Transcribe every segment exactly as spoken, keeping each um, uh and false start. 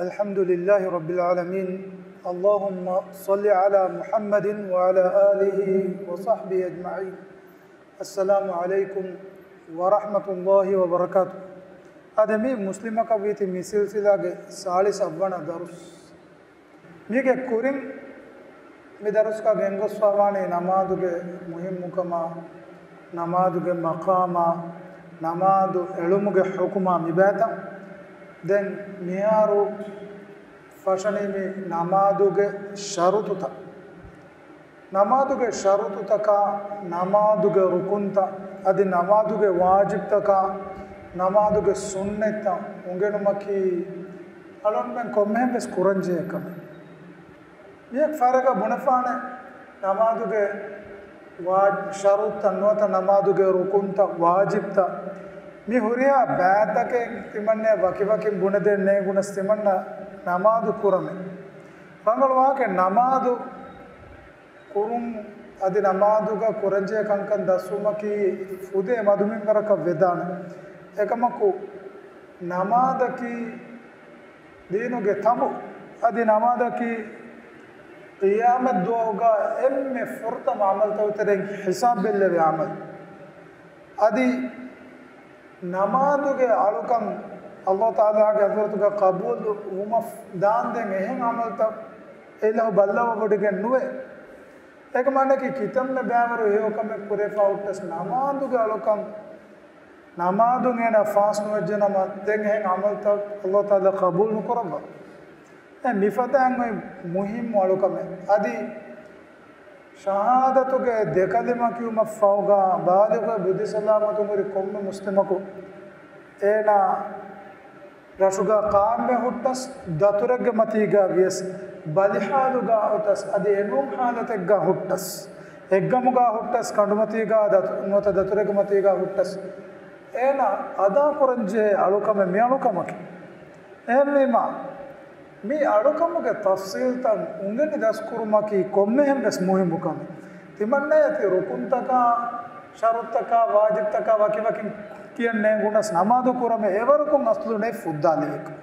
الحمد لله رب العالمين. اللهم صل على محمد وعلى آله وصحبه أجمعين. السلام عليكم ورحمة الله وبركاته. އަދި މި މުސްލިމަކަށް ވީތި މި ސިލްސިލާގެ ސާޅީސް އަށްވަނަ ދަރުސް. މީގެ ކުރިން މި ދަރުސްގަ ގެންގޮސްފަވާނީ ނަމާދުގެ މުހިއްމުކަމާ، ނަމާދުގެ މަޤާމާ، ނަމާދު އެޅުމުގެ ޙުކުމާ މި ބައިތައް. ދެން މިހާރު ފަށަނީ މި ނަމާދުގެ ޝަރުޠުތައް. ނަމާދުގެ ޝަރުޠުތަކާ، ނަމާދުގެ ރުކުންތައް، އަދި ނަމާދުގެ ވާޖިބްތަކާ، ނަމާދުގެ ސުންނަތްތައް އުނގެނުމަކީ އަޅުންމެން ކޮންމެހެން ވެސް ކުރަންޖެހޭ ކަމެއް. މިއަކު ފަހަރަކަށް ބުނެފާނެ، ނަމާދުގެ ވާ-، ޝަރުޠުތައް ނުވަތަ ނަމާދުގެ ރުކުންތައް، ވާޖިބްތައް، މި ހުރިހާ ބައިތަކެއް ތިމަންނަޔަށް ވަކިވަކިން ބުނެދޭން ނޭނގުނަސް ތިމަންނަ ނަމާދު ކުރަމެ. ރަނގަޅު ވާހަކަ ނަމާދު ކުރުން އަދި ނަމާދުގަ ކުރަންޖެހޭ ކަންކަން ދަސްވުމަކީ ފުދޭ މަދުމިންވަރަކަށް ވެދާނެ. އެކަމަކު، ނަމާދަކީ ދީނުގެ ތަނބު. އަދި ނަމާދަކީ ޤިޔާމަތް ދުވަހުގަ އެންމެ ފުރަތަމަ ޢަމަލުތަކުގެ ތެރެއިން ހިސާބް ބެއްލެވޭ ޢަމަލު. އަދި ނަމާދުގެ އަޅުކަން ﷲ ތަޢާލާގެ ޙަޟްރަތުގަ ޤަބޫލު ވުމަށް ދާންދެން އެހެން ޢަމަލުތައް އެއިލަހު ބައްލަވަވޮޑިގެން ނުވޭ. އޭގެ މާނައަކީ ކިތަންމެ ބައިވަރު ހެޔޮކަމެއް ކުރެފަ ހުއްޓަސް ނަމާދުގެ އަޅުކަން، ނަމާދުން އޭނާ ފާސް ނުވެއްޖެނަމަ، ދެން އެހެން ޢަމަލުތައް ﷲ ތަޢާލާ ޤަބޫލު ނުކުރައްވާ. އެ މިފަދައިން އޮތް މުހިއްމު އަޅުކަމެއް. އަދި ޝަހާދަތުގެ ދެކަލިމަ ކިޔުމަށްފަހުގަ ބާލިޣު ބުދި ސަލާމަތުން ހުރި ކޮންމެ މުސްލިމަކު އޭނާ ރަށުގަ ޤާއިމްވެ ހުއްޓަސް، ދަތުރެއްގެ މަތީގަ ވިޔަސް، ބަލިހާލުގަ އޮތަސް، އަދި އެނޫން ހާލަތެއްގަ ހުއްޓަސް، އެއްގަމުގަ ހުއްޓަސް، ކަނޑުމަތީގަ ދަތު-، ނުވަތަ ދަތުރެއްގެ މަތީގަ ހުއްޓަސް، އޭނާ އަދާކުރަންޖެހޭ އަޅުކަމެއް މި އަޅުކަމަކީ. އެހެންވީމާ، މި އަޅުކަމުގެ ތަފްޞީލްތައް އުނގެނި ދަސްކުރުމަކީ ކޮންމެހެން ވެސް މުހިއްމު ކަމެއް. ތިމަންނަޔަށް ތި ރުކުންތަކާ، ޝަރުޠުތަކާ، ވާޖިބްތަކާ ވަކިވަކިން ކިޔަން ނޭނގުނަސް ނަމާދު ކުރަމޭ އެވަރަކުން އަސްލު ނެތް ފުއްދާލިވިކަން.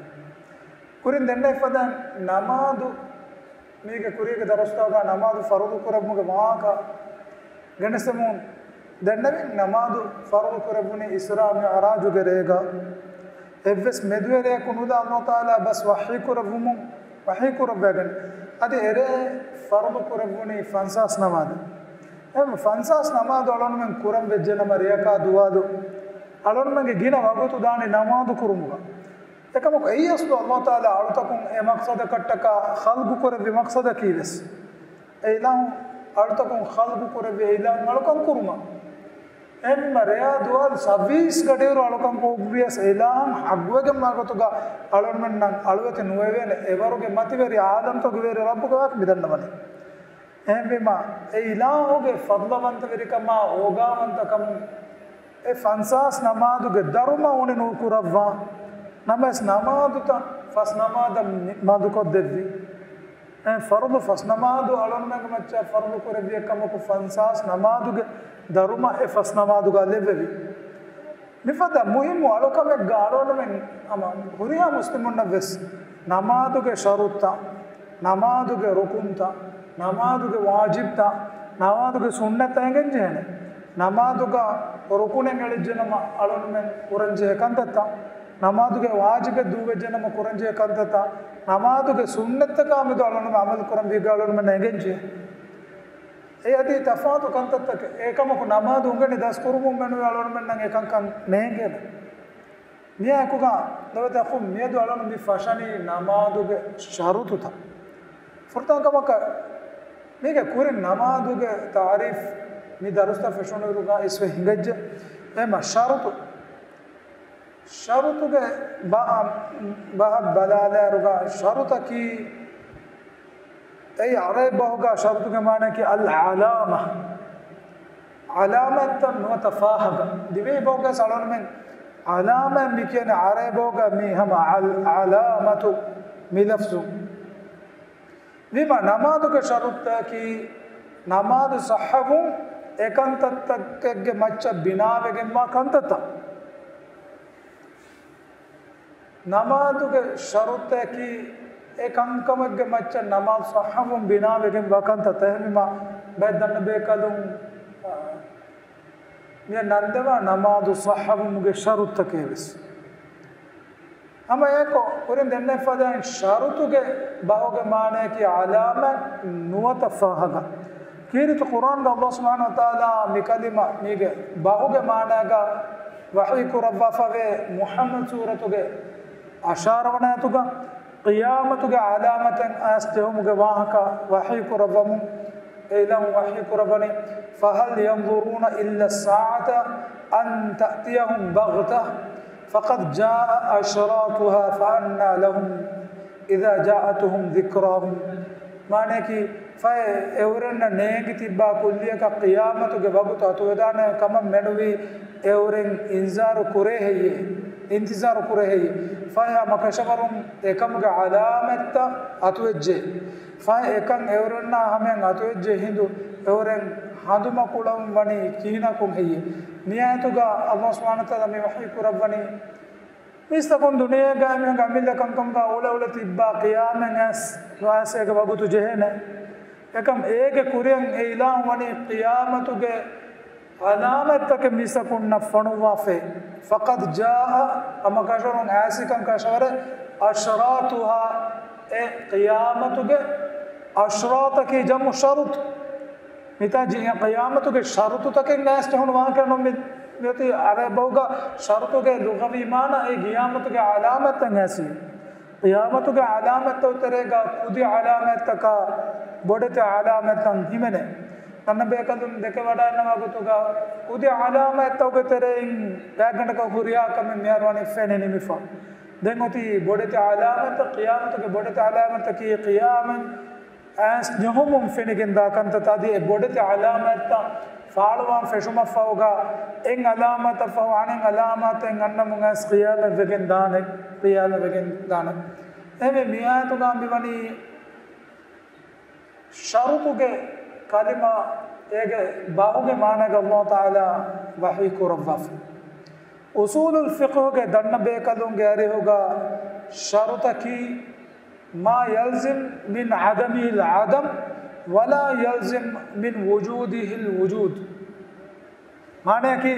ކުރިން ދެންނެވި ފަދައިން ނަމާދު، މީގެ ކުރީގެ ދަރުސްތަކުގަ ނަމާދު ފަރުޟު ކުރެއްވުމުގެ ވާހަކަ ގެނެސްދެމުން ދެންނެވިން. ނަމާދު ފަރުޟު ކުރެއްވުނީ އިސްރާ މިޢުރާޖުގެ ރޭގަ. އެއްވެސް މެދުވެރިޔަކު ނުލާ ﷲ ތަޢާލާ ބަސް ވަޙީ ކުރެއްވުމުން، ވަޙީ ކުރެއްވިގެން. އަދި އެރޭ ފަރުޟު ކުރެއްވުނީ ފަންސާސް ނަމާދެއް. އެ ފަންސާސް ނަމާދު އަޅުންމެން ކުރަން ވެއްޖެނަމަ ރެޔަކާ ދުވާލު އަޅުންމެންގެ ގިނަ ވަގުތު ދާނީ ނަމާދު ކުރުމުގަ. އެކަމަކު އެއީ އަސްލު ﷲ ތަޢާލާ އަޅުތަކުން އެ މަޤްޞަދަކަށްޓަކާ ޚަލްޤު ކުރެއްވި މަޤްޞަދަކީ ވެސް. އެ އިލާހު އަޅުތަކުން ޚަލްޤު ކުރެއްވި އެ އިލާހު އަޅުކަން ކުރުމަށް. އެންމެ ރެޔާ ދުވާލު ސައްވީސް ގަޑިއިރު އަޅުކަން ކޮށްފިޔަސް އެ އިލާހަށް ޙައްޤުވެގެންވާ ގޮތުގަ އަޅުންމެންނަށް އަޅުވެތި ނުވެވޭނެ. އެވަރުގެ މަތިވެރި ޢާލަމްތަކުގެ ވެރި ރައްބުގެ ވާހަކަ މިދަންނަވަނީ. އެހެންވީމާ، އެ އިލާހުގެ ފަޟްލުވަންތަވެރިކަމާ އޯގާވަންތަކަމުން އެ ފަންސާސް ނަމާދުގެ ދަރުމަ އުނި ނޫކުރައްވާ. ނަމަވެސް ނަމާދުތައް ފަސް ނަމާދަށް މި-، މަދުކޮށްދެއްވި. އެ ފަރުޟު ފަސް ނަމާދު އަޅުންމެންގެ މައްޗަށް ފަރުޟު ކުރެއްވިއެއްކަމަކު، ފަންސާސް ނަމާދުގެ ދަރުމަ އެ ފަސް ނަމާދުގަ ލެއްވެވި. މިފަދަ މުހިއްމު އަޅުކަމެއްގަ އަޅުގަނޑުމެން ހަމަ ހުރިހާ މުސްލިމުންނަށް ވެސް ނަމާދުގެ ޝަރުޠުތައް، ނަމާދުގެ ރުކުންތައް، ނަމާދުގެ ވާޖިބްތައް، ނަމާދުގެ ސުންނަތްތައް އެނގެންޖެހޭނެ. ނަމާދުގަ ރުކުނެއް އެޅިއްޖެނަމަ އަޅުންމެން ކުރަންޖެހޭ ކަންތައްތައް، ނަމާދުގެ ވާޖިބެއް ދޫވެއްޖެނަމަ ކުރަންޖެހޭ ކަންތައްތައް، ނަމާދުގެ ސުންނަތްތަކާ މެދު އަޅުންމެން ޢަމަލު ކުރަންވީގަ އަޅުންމެންނަށް އެނގެންޖެހޭ. އެ އަދި ތަފާތު ކަންތައްތަކެއް. އެކަމަކު ނަމާދު އުނގެނި ދަސްކުރުމުން މެނުވެ އަޅުންމެންނަށް އެކަންކަން ނޭނގޭނެ. މިއާއެކުގަ ލޮބުވެތި އަޚުން މިއަދު އަޅުން މި ފަށަނީ ނަމާދުގެ ޝަރުޠުތައް. ފުރަތަމަ ކަމަކަށް މީގެ ކުރިން ނަމާދުގެ ތާރީފް މި ދަރުސްތައް ފެށުނުއިރުގަ އިސްވެ ހިނގައްޖެ. އެހެންމަ ޝަރުޠު، ޝަރުޠުގެ ބަ-، ބަހަށް ބަލާލާއިރުގަ ޝަރުޠަކީ އެއީ ޢަރަބި ބަހުގަ ޝަރުޠުގެ މާނައަކީ އަލް ޢަލާމަ. ޢަލާމަތްތައް ނުވަތަ ފާހަގަ. ދިވެހި ބަހުގަ އަޅުންމެން ޢަލާމަތް މި ކިޔަނީ ޢަރަބި ބަހުގަ މީ ހަމަ އަލް ޢަލާމަތު މި ލަފްޒު. ވީމާ ނަމާދުގެ ޝަރުޠަކީ ނަމާދު ޞައްޙަވުން އެކަންތައްތަކެއްގެ މައްޗަށް ބިނާވެގެންވާ ކަންތައްތައް. ނަމާދުގެ ޝަރުޠަކީ އެ ކަންކަމެއްގެ މައްޗަށް ނަމާދު ޞައްޙަވުން ބިނާވެގެން ވާ ކަންތައް. އެހެންވީމާ ބައެއް ދަންނަ ބޭކަލުން، އާ، މިއަށް ނަންދެވާ ނަމާދު ޞައްޙަވުމުގެ ޝަރުޠަކޭ ވެސް. ހަމަ އެކޮށް ކުރިން ދެންނެވިފަދައިން ޝަރުޠުގެ ބަހުގެ މާނަޔަކީ ޢަލާމަތް ނުވަތަ ފާހަގަ. ކީރިތި ޤުރްއާންގަ ﷲ ސުބްޙާނަހޫ ވަތަޢާލާ މި ކަލިމަ މީގެ ބަހުގެ މާނައިގަ ވަޙީ ކުރައްވާފަވޭ މުޙައްމަދު ސޫރަތުގެ އަށާރަ ވަނަ އާޔަތުގަ ޤިޔާމަތުގެ ޢަލާމަތެއް އައިސް ޖެހުމުގެ ވާހަކަ ވަޙީ ކުރައްވަމުން، އެ އިލާހު ވަޙީ ކުރައްވަނީ، فهل ينظرون إلا الساعة أن تأتيهم بغتة فقد جاء أشراطها فأنى لهم إذا جاءتهم ذكراهم. މާނަޔަކީ، ފަހެ އެއުރެންނަށް ނޭނގި ތިއްބާ ކުއްލިއަކަށް ޤިޔާމަތުގެ ވަގުތު އަތުވެދާނެ ކަމަށް މެނުވީ އެއުރެން އިންޒާރު ކުރޭ ހެއްޔޭ؟ އިންތިޒާރު ކުރޭ ހެއްޔޭ؟ ފަހެ ހަމަ ކަށަވަރުން އެކަމުގެ ޢަލާމަތްތައް އަތުވެއްޖެ. ފަހެ އެކަން އެއުރެންނާ ހަމަޔަށް އަތުވެއްޖެ ހިނދު އެއުރެން ހަނދުމަކުޅަވަން ވަނީ ކިހިނަކުން ހެއްޔޭ؟ މި އާޔަތުގަ ﷲ ސުބްޙާނަހޫ ވަތަޢާލާ މި ވަޙީ ކުރައްވަނީ، މީސްތަކުން ދުނިޔޭގަ އެމީހުންގެ އަމިއްލަ ކަންކަމުގަ އުޅެ އުޅެ ތިއްބާ ޤިޔާމަތް އައިސް ނުއައިސް އޭގެ ވަގުތު ޖެހޭނެ. އެކަމް އޭގެ ކުރިއަށް އެ އިލާހު ވަނީ ޤިޔާމަތުގެ ޢަލާމަތްތަކެއް މީސްތަކުންނަށް ފޮނުއްވާފައި. فقد جاء، ހަމަ ކަށަވަރުން އައިސް ކަން ކަށަވަރެއް، أشراطها، އެ ޤިޔާމަތުގެ އަޝްރާޠަކީ ޖަމްޢު ޝަރުޠު. މިތާ ޖި-، ޤިޔާމަތުގެ ޝަރުޠުތަކެއް އައިސް ޖެހުނު ވާހަކަ ނޫން މި-، މިއޮތީ ޢަރަބި ބަހުގަ ޝަރުޠުގެ ލުޣަވީ މާނަ އެ ޤިޔާމަތުގެ ޢަލާމަތްތައް އައިސް. ޤިޔާމަތުގެ ޢަލާމަތްތައް ތެރޭގަ ކުދި ޢަލާމަތްތަކާ ބޮޑެތި ޢަލާމަތްތައް ހިމެނޭ. ދަންނަ ބޭކަލުން ދެކެ ވަޑައިގަންނަވާ ގޮތުގަ ކުދި ޢަލާމަތްތަކުގެ ތެރެއިން ގާތްގަނޑަކަށް ހުރިހާ ކަމެއް މިހާރު ވަނީ ފެނި ނިމިފަ. ދެން އޮތީ ބޮޑެތި ޢަލާމަތްތައް، ޤިޔާމަތުގެ ބޮޑެތި ޢަލާމަތްތަކީ ޤިޔާމަތް އައިސް ޖެހުމުން ފެނިގެންދާ ކަންތައް. އަދި އެ ބޮޑެތި ޢަލާމަތްތައް ފާޅުވާން ފެށުމަށްފަހުގަ އެއް ޢަލާމަތަށް ފަހު އަނެއް ޢަލާމަތެއް އަންނަމުން އައިސް ޤިޔާމަތް ވެގެން ދާނެ، ޤިޔާމަތް ވެގެން ދާނެ. އެހެންވެ މި އާޔަތުގަ މިވަނީ ޝަރުޠުގެ ކަލިމަ އޭގެ ބަހުގެ މާނަގަ ﷲ ތަޢާލާ ވަޙީ ކުރައްވާފަ. އުޞޫލުލް ފިޤްހުގެ ދަންނަ ބޭކަލުންގެ އަރިހުގަ ޝަރުޠަކީ ما يلزم من عدمه العدم ولا يلزم من وجوده الوجود. މާނަޔަކީ،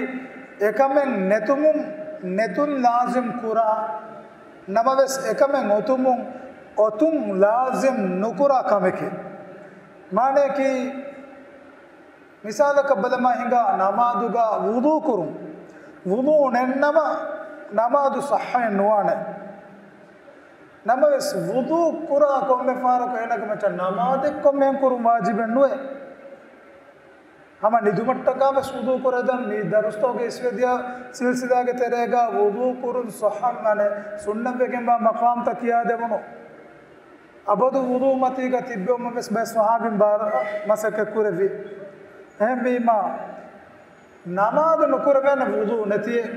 އެކަމެއް ނެތުމުން ނެތުން ލާޒިމް ކުރާ، ނަމަވެސް އެކަމެއް އޮތުމުން އޮތުން ލާޒިމް ނުކުރާ ކަމެކޭ. މާނަޔަކީ، މިސާލަކަށް ބަލަމާ ހިނގާ ނަމާދުގަ ވުޟޫ ކުރުން. ވުޟޫ ނެތްނަމަ ނަމާދު ޞައްޙައެއް ނުވާނެ. ނަމަވެސް ވުޟޫ ކުރާ ކޮންމެ ފަހަރަކު އޭނަގެ މައްޗަށް ނަމާދެއް ކޮންމެހެން ކުރުން ވާޖިބެއް ނުވޭ. ހަމަ ނިދުމަށްޓަކާ ވެސް ވުޟޫ ކުރެދަން. މި ދަރުސްތަކުގެ އިސްވެދިޔަ ސިލްސިލާގެ ތެރޭގަ ވުޟޫ ކުރުން ޞައްޙަ، މާނަ ސުންނަތްވެގެންވާ މަޤާމްތައް ކިޔާދެވުނު. އަބަދު ވުޟޫ މަތީގަ ތިއްބެވުމަށް ވެސް ބައެއް ޞަޙާބީން ބާރަށް މަސައްކަތް ކުރެއްވި. އެހެންވީމާ، ނަމާދު ނުކުރެވޭނެ ވުޟޫ ނެތިއެއް.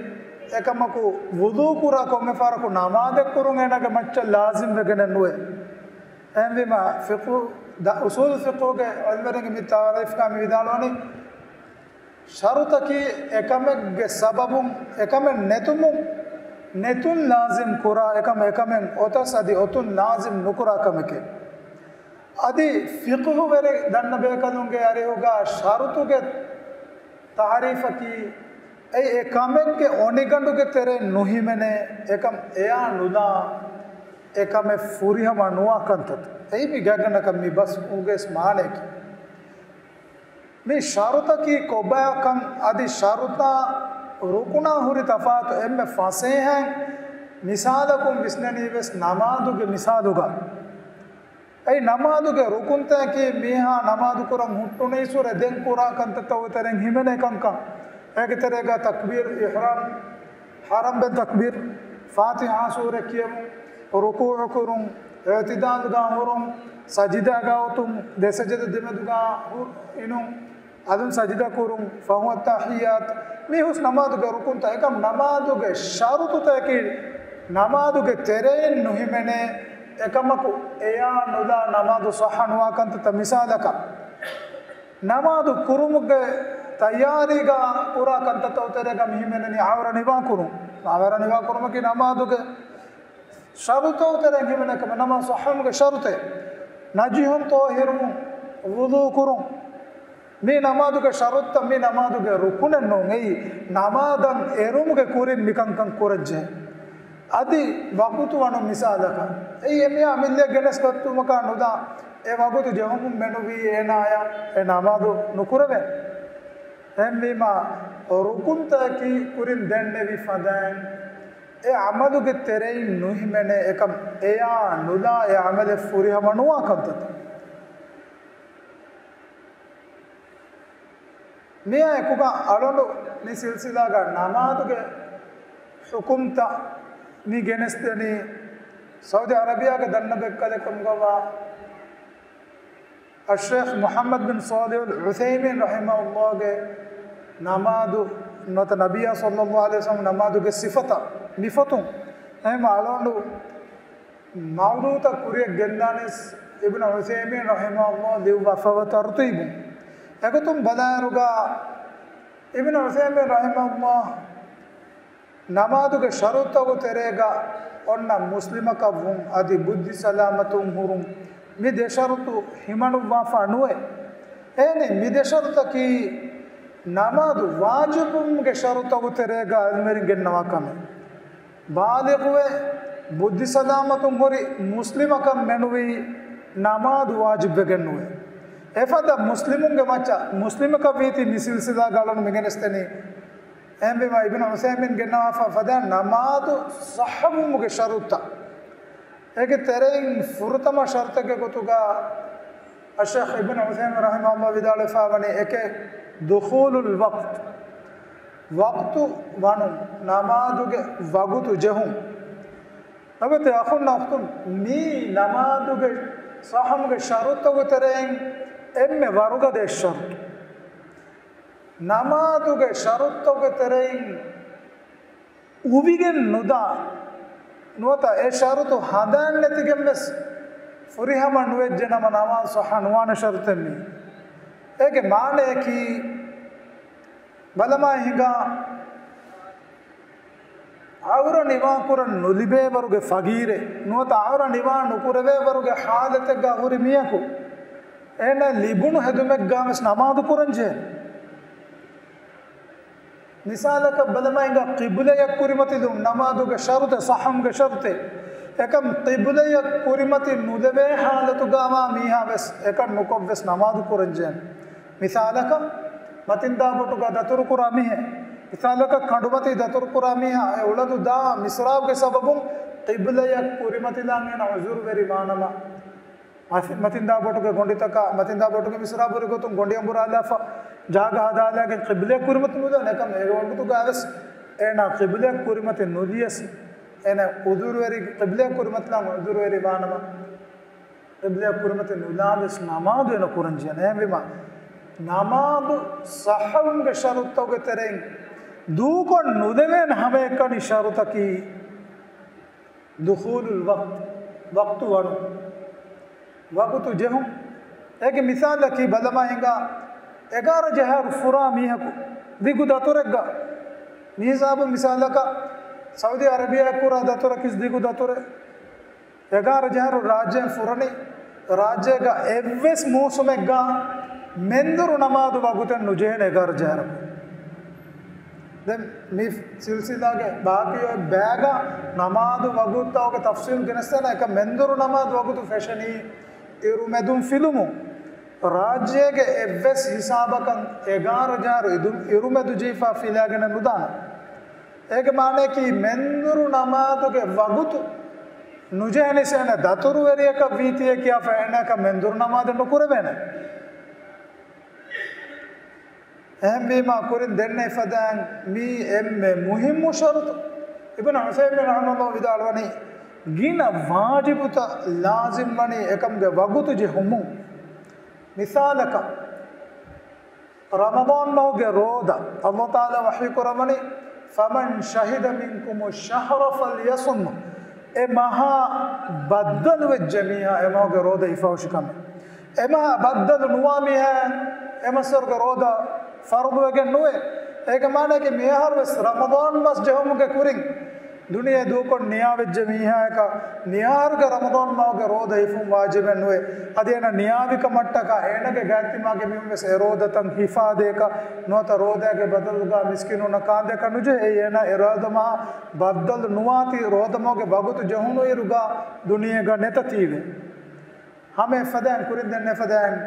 އެކަމަކު، ވުޟޫ ކުރާ ކޮންމެ ފަހަރަކު ނަމާދެއް ކުރުން އޭނާގެ މައްޗަށް ލާޒިމް ވެގެނެއް ނުވޭ. އެހެންވީމާ، ފިޤު، ދަ-، އުޞޫލު ފިޤުގެ ޢިލްމުވެރިންގެ މި ތަޢުރީފްގަ މި ވިދާޅުވަނީ، ޝަރުޠަކީ އެކަމެއްގެ ސަބަބުން އެކަމެއް ނެތުމުން ނެތުން ލާޒިމް ކުރާ އެކަމެއް، އެކަމެއް އޮތަސް އަދި އޮތުން ލާޒިމް ނުކުރާ ކަމެކޭ. އަދި ފިޤުހުވެރި ދަންނަ ބޭކަލުންގެ އަރިހުގަ ޝަރުޠުގެ ތަޢުރީފަކީ، އެއީ އެ ކަމެއްގެ އޮނިގަނޑުގެ ތެރެއިން ނުހިމެނޭ، އެކަމް އެޔާ ނުލާ، އެ ކަމެއް ފުރިހަމަ ނުވާ ކަންތައް. އެއީ މި ގާތްގަނޑަކަށް މި ބަސްފުޅުގެ މާނައަކީ. މި ޝަރުޠަކީ ކޮބާކަން އަދި ޝަރުޠާ ރުކުނާ ހުރި ތަފާތު އެންމެ ފަސޭހައިން މިސާލަކުން ވިސްނަނީ ވެސް ނަމާދުގެ މިސާލުގަ. އެއީ ނަމާދުގެ ރުކުންތަކަކީ މީހާ ނަމާދު ކުރަން ހުއްޓުނުއިސުރެ ދެން ކުރާ ކަންތައްތައް އޮތަރެން ހިމެނޭ ކަންކަން. އޭގެ ތެރޭގަ ތަކްބީރު އިޙްރާމް، ޙަރަމްބެން ތަކްބީރު، ފާތިޙާ ސޫރަ ކިޔެވުން، ރުކޫޢު ކުރުން، އިޢުތިދާލުގަ ހުރުން، ސަޖިދާގަ އޮތުން، ދެ ސަޖިދަ ދެމެދުގަ ހު-، އިނުން، އަލުން ސަޖިދަ ކުރުން، ފަހު އައްތަޙިއްޔާތު. މީ ހުސް ނަމާދުގެ ރުކުންތައް. އެކަމް ނަމާދުގެ ޝަރުޠުތަކަކީ ނަމާދުގެ ތެރެއިން ނުހިމެނޭ. އެކަމަކު އެޔާ ނުލާ ނަމާދު ޞައްޙަ ނުވާ ކަންތައްތައް. މިސާލަކަށް، ނަމާދު ކުރުމުގެ ތައްޔާރީގަ ކުރާ ކަންތައްތައް ތެރޭގަ މި ހިމެނެނީ ޢައުރަ ނިވާ ކުރުން. ޢައުރަ ނިވާ ކުރުމަކީ ނަމާދުގެ ޝަރުޠުތަކުގެ ތެރެއިން ހިމެނޭ ކަމެއް ނަމާދު ޞައްޙަވުމުގެ ޝަރުޠެއް. ނަޖިހުން ޠާހިރުވުން، ވުޟޫ ކުރުން. މީ ނަމާދުގެ ޝަރުޠުތައް، މީ ނަމާދުގެ ރުކުނެއް ނޫން. އެއީ ނަމާދަށް އެރުމުގެ ކުރިން މިކަންކަން ކުރަންޖެހޭ. އަދި ވަގުތު ވަނުން މިސާލަކަށް، އެއީ އެމީހާ އަމިއްލައަށް ގެނެސް ގަތުމަކާ ނުދާ، އެ ވަގުތު ޖެހުމުން މެނުވީ އޭނާޔަށް އެ ނަމާދު ނުކުރެވޭނެ. އެހެންވީމާ، ރުކުންތަކަކީ ކުރިން ދެންނެވި ފަދައިން، އެ ޢަމަލުގެ ތެރެއިން ނުހިމެނޭ އެކަމް އެޔާ ނުލާ އެ ޢަމަލެއް ފުރިހަމަ ނުވާ ކަންތައްތައް. މިއާ އެކުގަ އަޅުގަނޑު މި ސިލްސިލާގަ ނަމާދުގެ ޙުކުމްތައް މި ގެނެސްދެނީ ސައުދި ޢަރަބިއާގެ ދަންނަ ބޭކަލެއް ކަމުގަވާ އައްޝޭޚް މުޙައްމަދު ބިން ޞާލިޙުލް ޢުޘައިމީން ރަޙިމަހުﷲގެ ނަމާދު ނުވަތަ ނަބިއްޔާ ޞައްލައްލާހު ޢަލައިހި ވަސައްލަމް ނަމާދުގެ ސިފަތައް މިފޮތުން. އެހެންވީމާ އަޅުގަނޑު މައުޟޫޢުތައް ކުރިއަށް ގެންދާނީސް އިބްނު ޢުޘައިމީން ރަޙިމަހުﷲ ލިޔުއްވާފައިވާ ތަރުތީބުން. އެގޮތުން ބަލާއިރުގަ އިބްނު ޢުޘައިމީން ރަޙިމަހުﷲ ނަމާދުގެ ޝަރުޠުތަކުގެ ތެރޭގަ އޮންނަ މުސްލިމަކަށްވުން އަދި ބުއްދި ސަލާމަތުން ހުރުން މި ދެ ޝަރުޠު ހިމަނުއްވާފަ ނުވޭ. އެހެނީ މި ދެ ޝަރުޠަކީ ނަމާދު ވާޖިބުވުމުގެ ޝަރުޠުތަކުގެ ތެރޭގަ ޢިލްމުވެރިން ގެންނަވާ ކަމެއް. ބާލިޣުވެ، ބުއްދި ސަލާމަތުން ހުރި މުސްލިމަކަށް މެނުވީ ނަމާދު ވާޖިބްވެގެން ނުވޭ. އެފަދަ މުސްލިމުންގެ މައްޗަށް މުސްލިމަކަށް ވީތީ މި ސިލްސިލާގަ އަޅުން މިގެނެސްދެނީ. އެހެންވީމާ އިބްނު ޢުޘައިމީން ގެންނަވާފަ ފަދަ ނަމާދު ޞައްޙަވުމުގެ ޝަރުޠުތައް. އޭގެ ތެރެއިން ފުރަތަމަ ޝަރުޠެއްގެ ގޮތުގަ އައްޝޭޚް އިބްނު ޢުޘައިމީން ރަޙިމަހުﷲ ވިދާޅުވެފަ ވަނީ އެކެއް ދުޚޫލުލް ވަޤްތު، ވަޤްތު ވަނުން، ނަމާދުގެ ވަގުތު ޖެހުން. އެގޮތަށް އަޚުންނާ އުޚްތުން މީ ނަމާދުގެ ޞައްޙަވުމުގެ ޝަރުޠުތަކުގެ ތެރެއިން އެންމެ ވަރުގަދަ އެއް ޝަރުޠު. ނަމާދުގެ ޝަރުޠުތަކުގެ ތެރެއިން އުވިގެން ނުދާ، ނުވަތަ އެ ޝަރުޠު ހަނދާން ނެތިގެން ވެސް ފުރިހަމަ ނުވެއްޖެ ނަމަ ނަމާދު ޞައްޙަ ނުވާނެ ޝަރުޠެއް މީ. އޭގެ މާނަޔަކީ، ބަލަމާ ހިނގާ، ޢައުރަ ނިވާކުރަން ނުލިބޭވަރުގެ ފަގީރެއް، ނުވަތަ ޢައުރަ ނިވާ ނުކުރެވޭވަރުގެ ޙާލަތެއްގަ ހުރި މީހަކު، އޭނަ ލިބުނު ހެދުމެއްގަ ވެސް ނަމާދު ކުރަންޖެހޭ. މިސާލަކަށް ބަލަމާ ހިނގާ، ޤިބުލަޔަށް ކުރިމަތިލުން ނަމާދުގެ ޝަރުޠެއް، ޞައްޙަވުމުގެ ޝަރުޠެއް. އެކަމް ޤިބުލަޔަށް ކުރިމަތި ނުލެވޭ ޙާލަތުގަވާ މީހާ ވެސް އެކަން ނުކޮށްވެސް ނަމާދު ކުރަންޖެހޭނެ. މިސާލަކަށް، މަތިންދާ ބޮޓުގަ ދަތުރުކުރާ މީހެއް، މިސާލަކަށް ކަނޑުމަތީ ދަތުރުކުރާ މީހާ އެ އުޅަނދު ދާ މިސްރާބުގެ ސަބަބުން ޤިބުލަޔަށް ކުރިމަތިލާން އޭނަ ޢުޛުރުވެރި ވާނަމަ، މަތި-، މަތިންދާ ބޮޓުގެ ގޮނޑިތަކާ، މަތިންދާ ބޮޓުގެ މިސްރާބު ހުރި ގޮތުން ގޮނޑި އަނބުރާލާފަ، ޖާގަ ހަދާލާގެން ޤިބްލަޔަށް ކުރިމަތި ނުލާނެ. އެކަމް އެ ވަގުތުގަ ވެސް އޭނާ ޤިބްލަޔަށް ކުރިމަތި ނުލިޔަސް، އޭނަ ޢުޛުރުވެރި، ޤިބްލަޔަށް ކުރިމަތިލާން ޢުޛުރުވެރި ވާނަމަ، ޤިބްލަޔަށް ކުރިމަތި ނުލާ ވެސް ނަމާދު އޭނަ ކުރަންޖެހޭނެ. އެހެންވީމާ، ނަމާދު ޞައްޙަވުމުގެ ޝަރުޠުތަކުގެ ތެރެއިން ދޫކޮށް ނުލެވޭނެ ހަމައެކަނި ޝަރުޠަކީ، ދުޚޫލުލް ވަޤްތު، ވަޤްތު ވަނުން، ވަގުތު ޖެހުން. އޭގެ މިސާލަކީ ބަލަމާ ހިނގާ، އެގާރަ ޖަހާއިރު ފުރާ މީހަކު ދިގު ދަތުރެއްގަ، މިހިސާބުން މިސާލަކަށް ސައުދީ އަރަބިއާއަށް ކުރާ ދަތުރަކީ ދިގު ދަތުރެއް. އެގާރަ ޖަހާއިރު ރާއްޖެއިން ފުރަނީ، ރާއްޖޭގަ އެއްވެސް މޫސުމެއްގަ މެންދުރު ނަމާދު ވަގުތެއް ނުޖެހޭނެ އެގާރަ ޖަހާއިރަކު. ދެން މި ސިލްސިލާގެ ބާކީ އޮތް ބަޔަކަށް ނަމާދު ވަގުތުތަކުގެ ތަފްޞީލް ގެނެސްދޭނަން. އެކަމް މެންދުރު ނަމާދު ވަގުތު ފެށެނީ އިރުމެދުން ފިލުމުން. ރާއްޖޭގެ އެއްވެސް ހިސާބަކަށް އެގާރަ ޖަހާއިރު އިރު-، އިރުމެދު ޖެހިފަ ފިލާގެނެއް ނުދާނެ. އޭގެ މާނައަކީ މެންދުރު ނަމާދުގެ ވަގުތު ނުޖެހެނީސް އޭނަ ދަތުރުވެރިޔަކަށް ވީތީއޭ ކިޔާފަ އޭނައަކަށް މެންދުރު ނަމާދެއް ނުކުރެވޭނެ. އެހެންވީމާ ކުރިން ދެންނެވި ފަދައިން މީ އެންމެ މުހިއްމު ޝަރުޠު. އިބްނު ޢުޘައިމީން ރަޙިމަހުﷲ ވިދާޅުވަނީ، ގިނަ ވާޖިބުތައް ލާޒިމް ވަނީ އެކަމުގެ ވަގުތު ޖެހުމުން. މިސާލަކަށް، ރަމަޟާން މަހުގެ ރޯދަ، ﷲ ތަޢާލާ ވަޙީ ކުރައްވަނީ، فَمَنْ شَهِدَ مِنْكُمُ الشَّهْرَ فَلْيَصُمْهُ. އެ މަހާ ބައްދަލުވެއްޖެ މީހާ އެ މަހުގެ ރޯދަ ހިފަހުށި ކަމެއް. އެ މަހާ ބައްދަލު ނުވާ މީހާ އެ މަސްވަރުގެ ރޯދަ ފަރުޟުވެގެން ނުވޭ. އޭގެ މާނައަކީ މިއަހަރު ވެސް ރަމަޟާން މަސް ޖެހުމުގެ ކުރިން ދުނިޔެ ދޫކޮށް ނިޔާވެއްޖެ މީހާޔަކަށް ނިޔާރުގެ ރަމަޟާން މަހުގެ ރޯދަ ހިފުން ވާޖިބެއް ނުވޭ. އަދި އޭނަ ނިޔާވި ކަމަށްޓަކާ އޭނަގެ ގާތްތިމާގެ މީހުން ވެސް އެ ރޯދަތައް ހިފާދޭކަށް ނުވަތަ ރޯދައިގެ ބަދަލުގަ މިސްކީނުންނަށް ކާންދޭކަށް ނުޖެހޭ. އެއީ އޭނަ އެ ރޯދަ މަހަށް ބައްދަލު ނުވާތީ ރޯދަ މަހުގެ ވަގުތު ޖެހުނުއިރުގަ ދުނިޔޭގަ ނެތަތީވެ. ހަމަ އެފަދައިން ކުރިން ދެން އެފަދައިން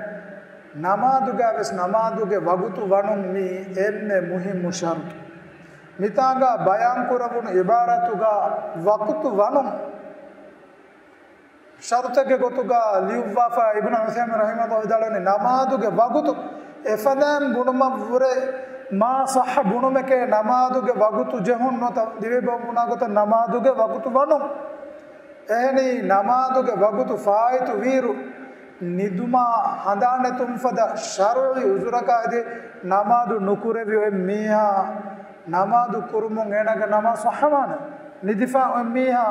ނަމާދުގައި ވެސް ނަމާދުގެ ވަގުތު ވަނުން މީ އެންމެ މުހިއްމު ޝަރުޠު. މިތާނގަ ބަޔާން ކުރެވުނު އިބާރާތުގަ ވަގުތު ވަނުން ޝަރުޠެއްގެ ގޮތުގަ ލިޔުއްވާފަ އިބްނު ޢުޘައިމީން ރަޙިމަހުﷲ ވިދާޅުވަނީ، ނަމާދުގެ ވަގުތު އެފަދައިން ބުނުމަށްވުރެ މާ ޞައްޙަ ބުނުމެކޭ ނަމާދުގެ ވަގުތު ޖެހުން ނުވަތަ ދިވެހި ބަހުން ބުނާ ގޮތަށް ނަމާދުގެ ވަގުތު ވަނުން. އެހެނީ، ނަމާދުގެ ވަގުތު ފާއިތު ވިއިރު، ނިދުމާ ހަނދާން ނެތުން ފަދަ ޝަރުޢީ ޢުޛުރަކާ އެދި ނަމާދު ނުކުރެވި އޮތް މީހާ، ނަމާދު ކުރުމުން އޭނާގެ ނަމާދު ޞައްޙަވާނެ. ނިދިފާ އޮތް މީހާ،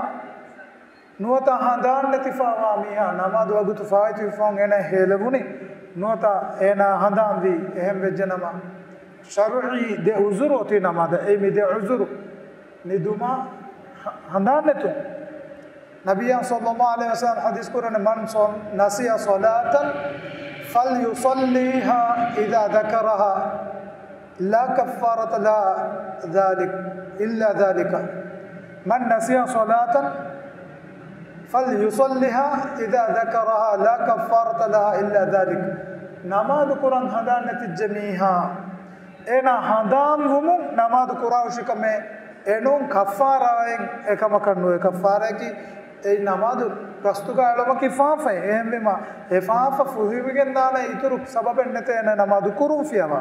ނުވަތަ ހަނދާން ނެތިފާވާ މީހާ، ނަމާދު ވަގުތު ފާއިތުވިފަހުން އޭނާ ހޭލެވުނީ، ނުވަތަ އޭނާ ހަނދާންވީ، އެހެން ވެއްޖެ ނަމަ، ޝަރުޢީ ދެ ޢުޛުރު އޮތީ ނަމާދަށް. އެއީ މި ދެ ޢުޛުރު. ނިދުމާ ހަ-، ހަނދާން ނެތުން. ނަބިއްޔާ ޞައްލައްލާހު ޢަލައިހި ވަސައްލަމަ ޙަދީޘް ކުރަނީ، "مَنْ صَ-، نَسِيَ صَلَاةً فَلْيُصَلِّهَا إِذَا ذَكَرَهَا، لَا كَفَّارَةَ لَهَا ذَلِكَ، إِلَّا ذَلِكَ. مَنْ نَسِيَ صَلَاةً فَلْيُصَلِّهَا إِذَا ذَكَرَهَا، لَا كَفَّارَةَ لَهَا إِلَّا ذَلِكَ." ނަމާދު ކުރަން ހަނދާން ނެތިއްޖެ މީހާ، އޭނާ ހަނދާން ވުމުން ނަމާދު ކުރާ ހުށިކަމެއް އެނޫން ކައްފާރާއެއް އެކަމަކަށް ނުވޭ. ކައްފާރާއަކީ އެއީ ނަމާދު ގަސްތުގަ އެޅުމަކީ ފާފައެއް. އެހެންވީމަ، އެ ފާފަ ފުހިވިގެންދާނެ އިތުރު ސަބަބެއް ނެތޭ އޭނަ ނަމާދު ކުރުން ފިޔަވާ.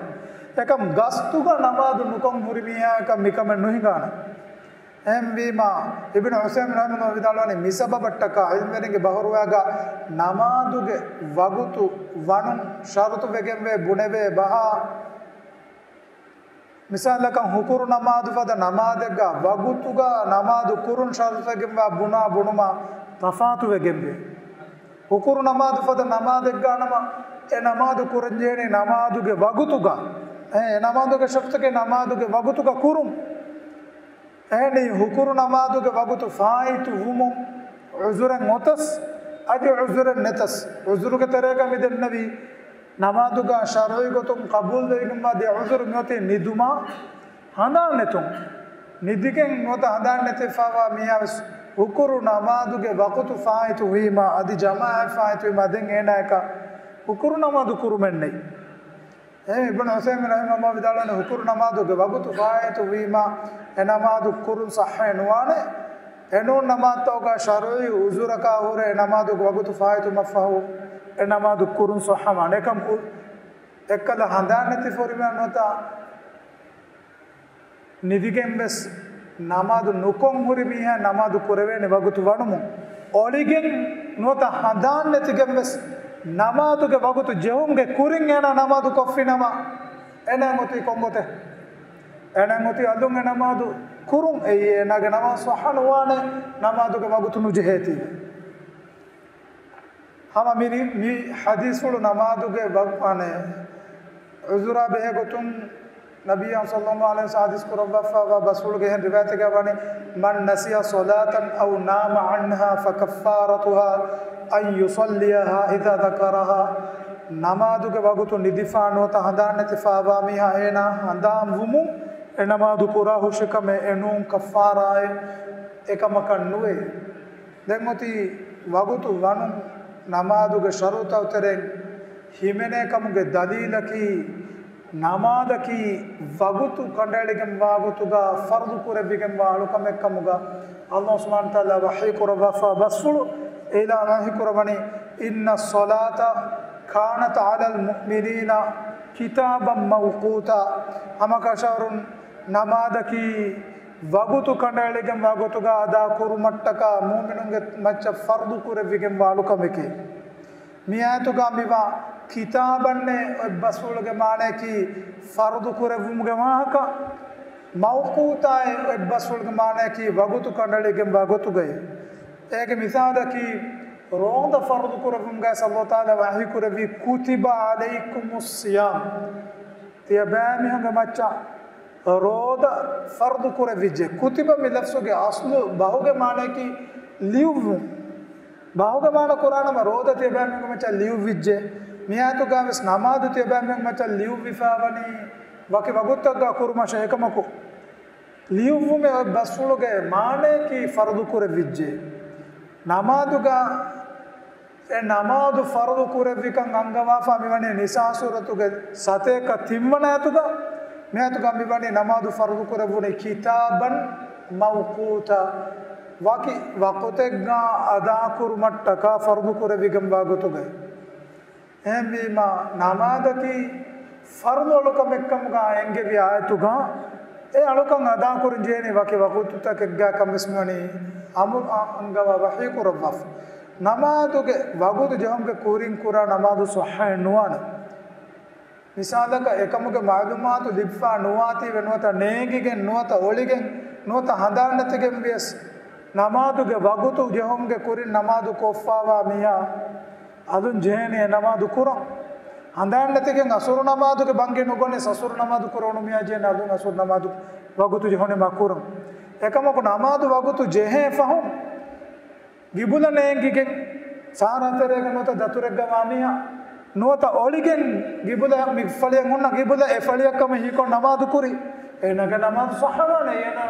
އެކަމް ގަސްތުގަ ނަމާދު ނުކޮށް ހުރި މީހާއަކަށް މިކަމެއް ނުހިނގާނެ. އެހެންވީމަ، އިބްނު ޢުޘައިމީން ރަޙިމަހުﷲ ވިދާޅުވަނީ، މި ސަބަބަށްޓަކާ ޢިލްމުވެރިންގެ ބަހުރުވައިގަ ނަމާދުގެ ވަގުތު ވަނުން ޝަރުޠު ވެގެންވޭ ބުނެވޭ ބަހާ، މިސާލަކަށް ހުކުރު ނަމާދު ފަދަ ނަމާދެއްގަ ވަގުތުގަ ނަމާދު ކުރުން ޝަރުޠުވެގެންވާ ބުނާ ބުނުމާ ތަފާތުވެގެންވޭ. ހުކުރު ނަމާދު ފަދަ ނަމާދެއްގަ ނަމަ، އެ ނަމާދު ކުރަންޖެހެނީ ނަމާދުގެ ވަގުތުގަ. އެ، އެ ނަމާދުގެ ޝަރުޠަކީ ނަމާދުގެ ވަގުތުގަ ކުރުން. އެހެނީ، ހުކުރު ނަމާދުގެ ވަގުތު ފާއިތު ވުމުން ޢުޛުރެއް އޮތަސް، އަދި ޢުޛުރެއް ނެތަސް، ޢުޛުރުގެ ތެރޭގަ މި ދެންނެވި ނަމާދުގަ ޝަރުޢީ ގޮތުން ޤަބޫލުވެވިގެންވާ ދެ ޢުޛުރު މިއޮތީ ނިދުމާ ހަނދާން ނެތުން. ނިދިގެން ނުވަތަ ހަނދާން ނެތިފައިވާ މީހާ ވެސް ހުކުރު ނަމާދުގެ ވަގުތު ފާއިތު ވީމާ، އަދި ޖަމާޢަތް ފާއިތު ވީމާ، ދެން އޭނާޔަކަށް ހުކުރު ނަމާދު ކުރުމެއް ނެތް. އެހެން އިބްނު ޢުޘައިމީން ރަޙިމަހުﷲ ވިދާޅުވަނީ، ހުކުރު ނަމާދުގެ ވަގުތު ފާއިތު ވީމާ، އެ ނަމާދު ކުރުން ޞައްޙައެއް ނުވާނެ. އެނޫން ނަމާދުތަކުގަ ޝަރުޢީ ޢުޛުރަކާ ހުރެ އެ ނަމާދުގެ ވަގުތު ފާއިތުވުމަށްފަހު، އެ ނަމާދު ކުރުން ޞައްޙަވާނެ. އެކަމް އު-، އެއްކަލަ ހަނދާން ނެތި ފުރިމަ ނުވަތަ ނިދިގެން ވެސް ނަމާދު ނުކޮށް ހުރި މީހާ ނަމާދު ކުރެވޭނެ ވަގުތު ވަނުމުން، އޮޅިގެން ނުވަތަ ހަނދާން ނެތިގެން ވެސް ނަމާދުގެ ވަގުތު ޖެހުމުގެ ކުރިން އޭނާ ނަމާދު ކޮށްފި ނަމަ، އޭނާ އޮތީ ކޮންގޮތެއް؟ އޭނާ އޮތީ އަލުން އެ ނަމާދު ކުރުން. އެއީ އޭނާގެ ނަމާދު ޞައްޙަ ނުވާނެ، ނަމާދުގެ ވަގުތު ނުޖެހޭތީ. ހަމަ މި، މި ޙަދީޘްފުޅު ނަމާދުގެ ވަގު-، އަނެއް، ޢުޛުރާ ބެހޭ ގޮތުން ނަބިއްޔާ ޞައްލައްލާހު ޢަލައިހި ވަސައްލަމަ ޙަދީޘް ކުރައްވާފައިވާ ބަސްފުޅުގެ އެހެން ރިވާޔަތެއްގަ ވަނީ، "من نسي صلاة أو نام عنها فكفارتها أن يصليها إذا ذكرها." ނަމާދުގެ ވަގުތު ނިދިފާ ނުވަތަ ހަނދާން ނެތިފައިވާ މީހާ އޭނާ ހަނދާން ވުމުން އެ ނަމާދު ކުރާ ހުށިކަމެއް އެނޫން ކައްފާރާއެއް އެކަމަކަށް ނުވޭ. ދެން އޮތީ ވަގުތު ވަނުން ނަމާދުގެ ޝަރުޠުތައް ތެރެއިން ހިމެނޭ ކަމުގެ ދަލީލަކީ، ނަމާދަކީ ވަގުތު ކަނޑައެޅިގެން ވާ ގޮތުގަ ފަރުޟު ކުރެވިގެން ވާ އަޅުކަމެއް ކަމުގަ، ﷲ ސުބްޙާނަހޫ ވަތަޢާލާ ވަޙީ ކުރައްވާފަ ބަސްފުޅު އިޢުލާނު ވަޙީ ކުރައްވަނީ، "إن الصلاة كانت على المؤمنين كتابا موقوتا." ހަމަކަށަވަރުން ނަމާދަކީ ވަގުތު ކަނޑައެޅިގެން ވާ ގޮތުގަ އަދާ ކުރުމަށްޓަކާ މުއުމިނުންގެ މައްޗަށް ފަރުޟު ކުރެވިގެން ވާ އަޅުކަމެކޭ. މި އާޔަތުގަ މިވާ ކިތާބަންނޭ އޮތް ބަސްފުޅުގެ މާނަޔަކީ ފަރުޟު ކުރެއްވުމުގެ ވާހަކަ، މައުޤޫތާއޭ އޮތް ބަސްފުޅުގެ މާނަޔަކީ ވަގުތު ކަނޑައެޅިގެން ވާ ގޮތުގައޭ. އޭގެ މިސާލަކީ، ރޯދަ ފަރުޟު ކުރެއްވުމުގައި ﷲ ތަޢާލާ ވަޙީ ކުރެއްވީ، "كتب عليكم الصيام." ތިޔަބައިމީހުންގެ މައްޗަށް ރޯދަ ފަރުޟު ކުރެވިއްޖެ. ކުތިބަ މި ލަފްޒުގެ އަސްލު ބަހުގެ މާނަޔަކީ ލިޔުއްވުން. ބަހުގެ މާނަ ކުރާނަމަ ރޯދަ ތިޔަބައިމީހުންގެ މައްޗަށް ލިޔުއްވިއްޖެ. މިއާޔަތުގަ ވެސް ނަމާދު ތިޔަބައިމީހުންގެ މައްޗަށް ލިޔުއްވިފައިވަނީ ވަކި ވަގުތަކަށް ކުރުމަށޭ. އެކަމަކު ލިޔުއްވުމެއް ބަސްފުޅުގެ މާނަޔަކީ ފަރުޟު ކުރެވިއްޖެ. ނަމާދުގަ އެ ނަމާދު ފަރުޟު ކުރެއްވިކަން އަންގަވާފަ މިވަނީ ނިސާ ސޫރަތުގެ ސަތޭކަ ތިންވަނަ އާޔަތުގަ. މިއާޔަތުގަ މިވަނީ ނަމާދު ފަރުޟު ކުރެއްވުނީ ކިތާބަން މައުޤޫތާ، ވަކި ވަޤުތެއްގަ އަދާކުރުމަށްޓަކާ ފަރުޟު ކުރެވިގެންވާ ގޮތުގައި. އެހެންވީމަ، ނަމާދަކީ ފަރުޟު އަޅުކަމެއްކަމުގަ އެންގެވި އާޔަތުގަ އެ އަޅުކަން އަދާކުރަން ޖެހޭނީ ވަކި ވަގުތުތަކެއްގަ ކަން ވެސް މިވަނީ އަމުރު އަ-، އަންގަވާ ވަޙީ ކުރައްވާފަ. ނަމާދުގެ ވަގުތު ޖެހުމުގެ ކުރިން ކުރާ ނަމާދު ޞައްޙައެއް ނުވާނެ. މިސާލަކަށް، އެކަމުގެ މަޢުލޫމާތު ލިބިފަ ނުވާތީވެ ނުވަތަ ނޭނގިގެން ނުވަތަ އޮޅިގެން ނުވަތަ ހަނދާންނެތިގެން ވިޔަސް، ނަމާދުގެ ވަގުތު ޖެހުމުގެ ކުރިން ނަމާދު ކޮށްފަވާ މީހާ އަލުން ޖެހޭނީ އެ ނަމާދު ކުރަން. ހަނދާންނެތިގެން އަސުރު ނަމާދުގެ ބަންގި ނުގޮނެސް އަސުރު ނަމާދު ކުރެވުނު މީހާ ޖެހޭނީ އަލުން އަސުރު ނަމާދު ވަގުތު ޖެހުނީމާ ކުރަން. އެކަމަކު ނަމާދު ވަގުތު ޖެހޭ ފަހުން ގިބުލަ ނޭނގިގެން ސާރާ ތެރޭގަ ނުވަތަ ދަތުރެއްގަ ވާ މީހާ ނުވަތަ އޮޅިގެން ގިބުލަ މި ފަޅިއަށް ހުންނަ ގިބުލަ އެ ފަޅިއަށް ކަމަށް ހީކޮށް ނަމާދު ކުރި، އޭނާގެ ނަމާދު ޞައްޙަވާނެ. އޭނާ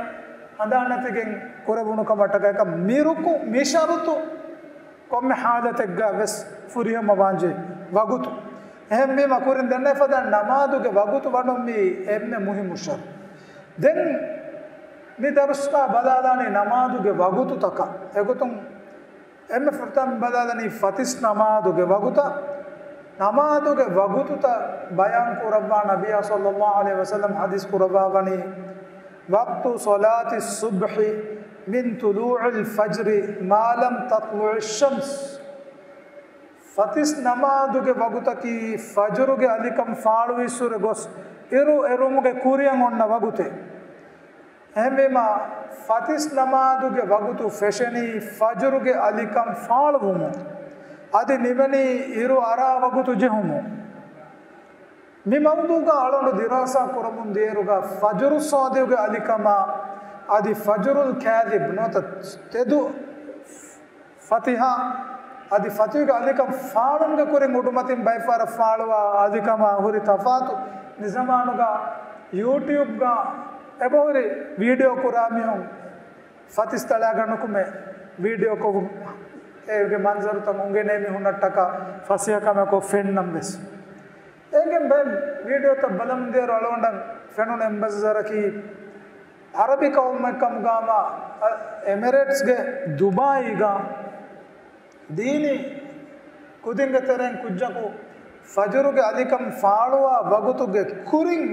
ހަނދާންނެތިގެން ކުރެވުނު ކަމަށްޓަކައި ކަމަށް މި ރުކު މި ޝަރުޠު ކޮންމެ ޙާލަތެއްގަ ވެސް ފުރިހަމަވާންޖެހޭ ވަގުތު. އެހެންވީމަ ކުރިން ދެންނެވި ފަދަ ނަމާދުގެ ވަގުތު ވަނުން މީ އެންމެ މުހިއްމު ޝަރުޠު. ދެން މި ދަރުސްގަ ބަލާލާނީ ނަމާދުގެ ވަގުތުތަކަށް. އެގޮތުން އެންމެ ފުރަތަމަ ބަލާލަނީ ފަތިސް ނަމާދުގެ ވަގުތަށް. ނަމާދުގެ ވަގުތުތައް ބަޔާން ކުރައްވާ ނަބިއްޔާ ޞައްލައްލާހު ޢަލައިހި ވަސައްލަމް ޙަދީޘް ކުރައްވާވަނީ، "وقت صلاة الصبح من طلوع الفجر ما لم تطلع الشمس." ފަތިސް ނަމާދުގެ ވަގުތަކީ ފަޖުރުގެ އަލިކަން ފާޅުވިއްސުރެ ގޮސް އިރު އެރުމުގެ ކުރިއަށް އޮންނަ ވަގުތެއް. އެހެންވީމަ، ފަތިސް ނަމާދުގެ ވަގުތު ފެށެނީ ފަޖުރުގެ އަލިކަން ފާޅުވުމުން، އަދި ނިމެނީ އިރު އަރާ ވަގުތު ޖެހުމުން. މި މައުޟޫގަ އަޅުގަނޑު ދިރާސާ ކުރަމުން ދިޔައިރުގަ ފަޖުރު ޞާދިޤުގެ އަލިކަމާ އަދި ފަޖުރުލް ކާޛިބް ނުވަތަ ތެދު ފަތިހާ އަދި ފަތިހުގެ އަލިކަން ފާޅުމުގެ ކުރިން އުޑުމަތިން ބައެއް ފަހަރަށް ފާޅުވާ އަލިކަމާ ހުރި ތަފާތު. މި ޒަމާނުގަ ޔޫޓިއުބްގަ އެބަހުރި ވީޑިއޯ ކުރާ މީހުން ފަތިސް ތަޅާގަނޑު ކުމެ ވީޑިއޯ ކޮށް އޭގެ މަންޒަރުތައް އުނގެނޭ މީހުންނަށްޓަކާ ފަސޭހަކަމެއްކޮށް ފެންނަން ވެސް. އޭގެން ބައެއް ވީޑިއޯތައް ބަލަމުން ދިޔައިރު އަޅުގަނޑަށް ފެނުނު އެއް މަންޒަރަކީ، އަރަބި ޤައުމެއް ކަމުގަ ވާ އެމިރޭޓްސްގެ ދުބާއީގަ ދީނީ ކުދިންގެ ތެރެއިން ކުއްޖަކު ފަޖުރުގެ އަލިކަން ފާޅުވާ ވަގުތުގެ ކުރިން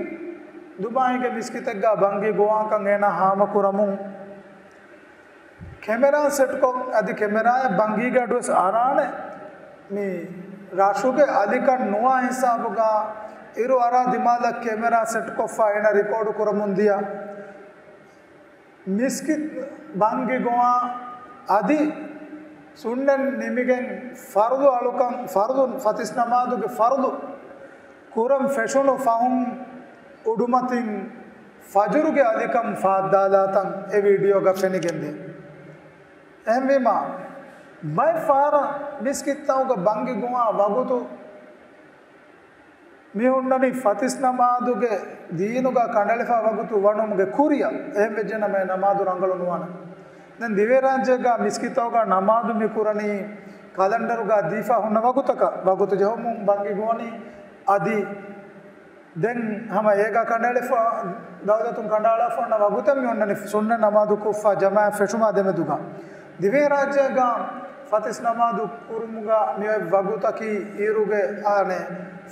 ދުބާއީގެ މިސްކިތެއްގަ ބަންގި ގޮވާކަން އޭނާ ހާމަކުރަމުން، ކެމެރާ ސެޓްކޮށް އަދި ކެމެރާއަށް ބަންގީގަ އަޑުވެސް އަރާނެ. މި ރަށުގެ އަލިކަން ނުވާ ހިސާބުގަ އިރު އަރާ ދިމާލަށް ކެމެރާ ސެޓްކޮށްފަ އޭނަ ރިކޯޑު ކުރަމުން ދިޔަ. މިސްކިތް ބަންގި ގޮވާ އަދި ސުންނަތް ނިމިގެން ފަރުޟު އަޅުކަން، ފަރުޟު ފަތިސް ނަމާދުގެ ފަރުޟު ކުރަން ފެށުނު ފަހުން އުޑުމަތިން ފަޖުރުގެ އަލިކަން ފާއްދާލާތަން އެ ވީޑިއޯގަ ފެނިގެންދޭ. އެހެންވީމާ، ބައެއް ފަހަރަށް މިސްކިތްތަކުގަ ބަންގި ގޮވާ ވަގުތު މި ހުންނަނީ ފަތިސް ނަމާދުގެ ދީނުގަ ކަނޑައެޅިފަ ވަގުތު ވަނުމުގެ ކުރިއަށް. އެހެން ވެއްޖެނަމަ އެ ނަމާދު ރަނގަޅު ނުވާނެ. ދެން ދިވެހިރާއްޖޭގަ މިސްކިތްތަކުގަ ނަމާދު މި ކުރަނީ ކަލަންޑަރުގަ ދީފަ ހުންނަ ވަގުތަކަށް. ވަގުތު ޖެހުމުން ބަންގި ގޮވަނީ އަދި ދެން ހަމަ އޭގަ ކަނޑައެޅިފަ، ދައުލަތުން ކަނޑައަޅާފަ އޮންނަ ވަގުތެއް މި އޮންނަނީ ސުންނަތް ނަމާދު ކޮށްފަ ޖަމާޢަތް ފެށުމާ ދެމެދުގަ. ދިވެހިރާއްޖޭގަ ފަތިސް ނަމާދު ކުރުމުގަ މި އޮތް ވަގުތަކީ އިރުގެ އާނެ